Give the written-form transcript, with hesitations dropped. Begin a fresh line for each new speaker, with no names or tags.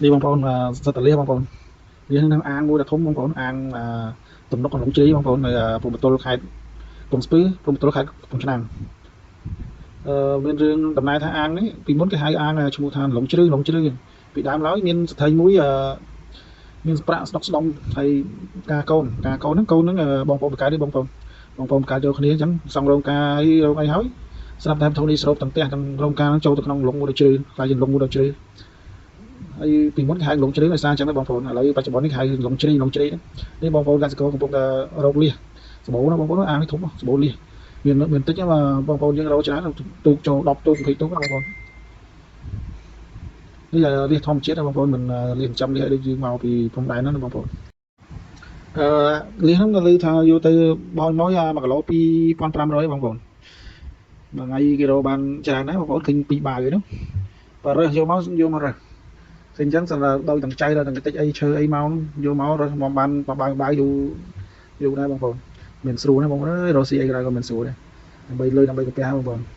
នេះបងប្អូនសិតតលះបងប្អូននេះនឹងអាងមួយដ៏ធំបងប្អូនអាងទំនុកក្នុងជ្រីបងប្អូននៅព្រំប្រទល់ខេត្តកំពង់ស្ពឺព្រំប្រទល់ខេត្តកំពង់ឆ្នាំងអឺមានរឿងដំណើរថាអាងនេះពីមុនគេហៅអាងឈ្មោះថាលងជ្រឺលងជ្រឺពីដើមឡើយមានស្ត្រីមួយអឺមានប្រាក់ស្ដុកស្ដុំហើយការកូនការកូនហ្នឹងកូនហ្នឹងបងប្អូនបកាយនេះបងប្អូនបងប្អូនបកាយយកគ្នាអញ្ចឹងសង់រោងការអីរោងអីហើយស្រាប់តែធូនីស្រូបទាំងផ្ទះទាំងរោងការហ្នឹងចូលទៅក្នុងលងមួយដ៏ជ្រៅខ្លាចជាលងមួយដ៏ជ្រៅហើយពីមុនគេហៅលងជ្រៅដោយសារអញ្ចឹងបងប្អូនឥឡូវបច្ចុប្បន្ននេះគេហៅលងជ្រីលងជ្រីនេះបងប្អូនកសិករកំពុងតែរកលៀសសម្បូរណាបងប្អូនអាងនេះធំសម្បូរលៀសមានមានតិចបងប្អូនយើងរកច្រើនទូកចូល10ទូក20ទូកបងប្អូននេះលៀសធម្មជាតិបងប្អូនមិនលៀសចាំលៀសឲ្យដូចយើងមកពីព្រំដែនហ្នឹងបងប្អូនអឺលៀសហ្នឹងក៏ឮថាយកទៅបោយមក1គីឡូ2500បងប្អូនមួយថ្ងៃគេរកបានច្រើនដែរបងប្អូនឃើញពីរបាវហ្នឹងបើរើសយកមកយកមករើសស្អីអញ្ចឹងសម្រាប់ដោយទាំងចៅដល់ទាំងតិចអីឈើអីមកយកមករើសមកបានបាវបាវយូរយូរដែរបងប្អូនមានស្រួលណាបងប្អូនអើយរកស៊ីអីក្រៅក៏មានស្រួលដែរដើម្បីលុយដើម្បីកាពះបងប្អូន។